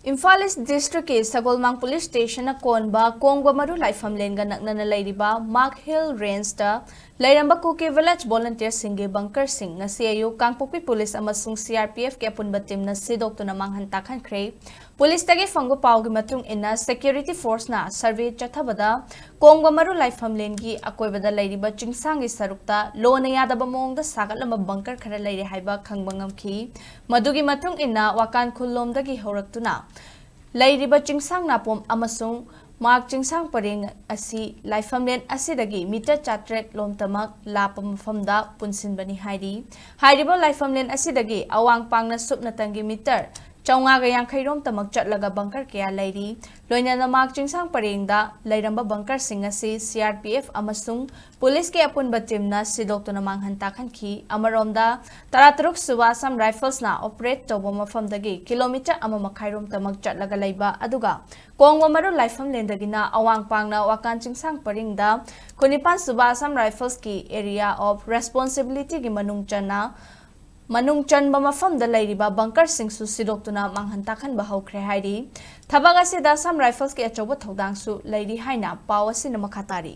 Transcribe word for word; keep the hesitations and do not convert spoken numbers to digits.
ꯏꯝꯐꯥꯜ ꯏꯁ ꯗꯤꯁꯇ꯭ꯔꯤꯛꯀꯤ ꯁꯒꯣꯜꯃꯥꯡ ꯄꯨꯂꯤꯁ ꯁ꯭ꯇꯦꯁꯟꯅ ꯀꯣꯟꯕ ꯀꯣꯡꯕ ꯃꯔꯨ ꯂꯥꯏꯐꯝꯂꯦꯟꯒ ꯅꯛꯅꯅ ꯂꯩꯔꯤꯕ ꯃꯥꯔꯛ ꯍꯤꯜ ꯔꯦꯟꯖꯇ ꯂꯩꯔꯝꯕ ꯀꯨꯀꯤ ꯚꯤꯂꯦꯖ ꯚꯣꯂꯨꯟꯇꯤꯌꯔꯁꯤꯡꯒꯤ ꯕꯪꯀꯔꯁꯤꯡ ꯉꯁꯤ ꯑꯌꯨꯛ ꯀꯥꯡꯄꯣꯛꯄꯤ ꯄꯨꯂꯤꯁ ꯑꯃꯁꯨꯡ ꯁꯤ ꯑꯥꯔ ꯄꯤ ꯑꯦꯐꯀꯤ ꯑꯄꯨꯟꯕ ꯇꯤꯝꯅ ꯁꯤꯗꯣꯛꯇꯨꯅ ꯃꯥꯡꯍꯟ ꯇꯥꯛꯍꯟꯈ꯭ꯔꯦ꯫ ꯄꯨꯂꯤꯁꯇꯒꯤ ꯐꯪꯕ ꯄꯥꯎꯒꯤ ꯃꯇꯨꯡ ꯏꯟꯅ, ꯁꯦꯀ꯭ꯌꯨꯔꯤꯇꯤ ꯐꯣꯔꯁꯅ ꯁꯔꯚꯦ ꯆꯠꯊꯕꯗ ꯀꯣꯡꯕ ꯃꯔꯨ ꯂꯥꯏꯐꯝꯂꯦꯟꯒꯤ ꯑꯀꯣꯏꯕꯗ ꯂꯩꯔꯤꯕ ꯆꯤꯡꯁꯥꯡꯒꯤ ꯁꯔꯨꯛꯇ ꯂꯣꯅ ꯌꯥꯗꯕ ꯃꯑꯣꯡꯗ ꯁꯥꯒꯠꯂꯝꯕ ꯕꯪꯀꯔ ꯈꯔ ꯂꯩꯔꯦ ꯍꯥꯏꯕ ꯈꯪꯕ ꯉꯝꯈꯤ꯫ ꯃꯗꯨꯒꯤ ꯃꯇꯨꯡ ꯏꯟꯅ ꯋꯥꯀꯥꯟ ꯈꯨꯜꯂꯣꯝꯗꯒꯤ ꯍꯧꯔꯛꯇꯨꯅ ꯂꯩꯔꯤꯕ ꯆꯤꯡꯁꯥꯡ ꯅꯥꯄꯣꯝ ꯑꯃꯁꯨꯡ ꯃꯥꯔꯛ ꯆꯤꯡꯁꯥꯡ ꯄꯔꯦꯡ ꯑꯁꯤ ꯂꯥꯏꯐꯝꯂꯦꯟ ꯑꯁꯤꯗꯒꯤ ꯃꯤꯇꯔ ꯆꯥꯇ꯭ꯔꯦꯠ ꯂꯣꯝꯇꯃꯛ ꯂꯥꯞꯄ ꯃꯐꯝꯗ ꯄꯨꯟꯁꯤꯟꯕꯅꯤ ꯍꯥꯏꯔꯤ꯫ ꯍꯥꯏꯔꯤꯕ ꯂꯥꯏꯐꯝꯂꯦꯟ ꯑꯁꯤꯗꯒꯤ ꯑꯋꯥꯡ ꯄꯥꯡꯅ ꯁꯨꯞꯅꯇꯪꯒꯤ ꯃꯤꯇꯔ ꯆꯥꯝꯃꯉꯥꯒ ꯌꯥꯡꯈꯩ ꯔꯣꯝꯇꯃꯛ ꯆꯠꯂꯒ ꯕꯪꯀꯔ ꯀꯌꯥ ꯂꯩꯔꯤ꯫ ꯂꯣꯏꯅꯅ ꯃꯥꯔꯛ ꯆꯤꯡꯁꯥꯡ ꯄꯔꯦꯡꯗ ꯂꯩꯔꯝꯕ ꯕꯪꯀꯔꯁꯤꯡ ꯑꯁꯤ ꯁꯤ ꯑꯥꯔ ꯄꯤ ꯑꯦꯐ ꯑꯃꯁꯨꯡ ꯄꯨꯂꯤꯁꯀꯤ ꯑꯄꯨꯟꯕ ꯇꯤꯝꯅ ꯁꯤꯗꯣꯛꯇꯨꯅ ꯃꯥꯡꯍꯟ ꯇꯥꯛꯍꯟꯈꯤ꯫ ꯑꯃꯔꯣꯝꯗ, ꯇꯔꯥꯇꯔꯨꯛ ꯁꯨꯕ ꯑꯁꯥꯝ ꯔꯥꯏꯐꯜꯁꯅ ꯑꯣꯄꯔꯦꯠ ꯇꯧꯕ ꯃꯐꯝꯗꯒꯤ ꯀꯤꯂꯣꯃꯤꯇꯔ ꯑꯃ ꯃꯈꯥꯏ ꯔꯣꯝꯇꯃꯛ ꯆꯠꯂꯒ ꯂꯩꯕ, ꯑꯗꯨꯒ ꯀꯣꯡꯕ ꯃꯔꯨ ꯂꯥꯏꯐꯝꯂꯦꯟꯗꯒꯤꯅ ꯑꯋꯥꯡ ꯄꯥꯡꯅ ꯋꯥꯀꯥꯟ ꯆꯤꯡꯁꯥꯡ ꯄꯔꯤꯡꯗ ꯀꯨꯟꯅꯤꯄꯥꯟ ꯁꯨꯕ ꯑꯁꯥꯝ ꯔꯥꯏꯐꯜꯁꯀꯤ ꯑꯦꯔꯤꯌꯥ ꯑꯣꯐ ꯔꯦꯁꯄꯣꯟꯁꯤꯕꯤꯂꯤꯇꯤꯒꯤ ꯃꯅꯨꯡ ꯆꯟꯅ ꯃꯅꯨꯡ ꯆꯟꯕ ꯃꯐꯝꯗ ꯂꯩꯔꯤꯕ ꯕꯪꯀꯔꯁꯤꯡꯁꯨ ꯁꯤꯗꯣꯛꯇꯨꯅ ꯃꯥꯡꯍꯟ ꯇꯥꯛꯍꯟꯕ ꯍꯧꯈ꯭ꯔꯦ ꯍꯥꯏꯔꯤ꯫ ꯊꯕꯛ ꯑꯁꯤꯗ ꯑꯁꯥꯝ ꯔꯥꯏꯐꯜꯁꯀꯤ ꯑꯆꯧꯕ ꯊꯧꯗꯥꯡꯁꯨ ꯂꯩꯔꯤ ꯍꯥꯏꯅ ꯄꯥꯎ ꯑꯁꯤꯅ ꯃꯈꯥ ꯇꯥꯔꯤ꯫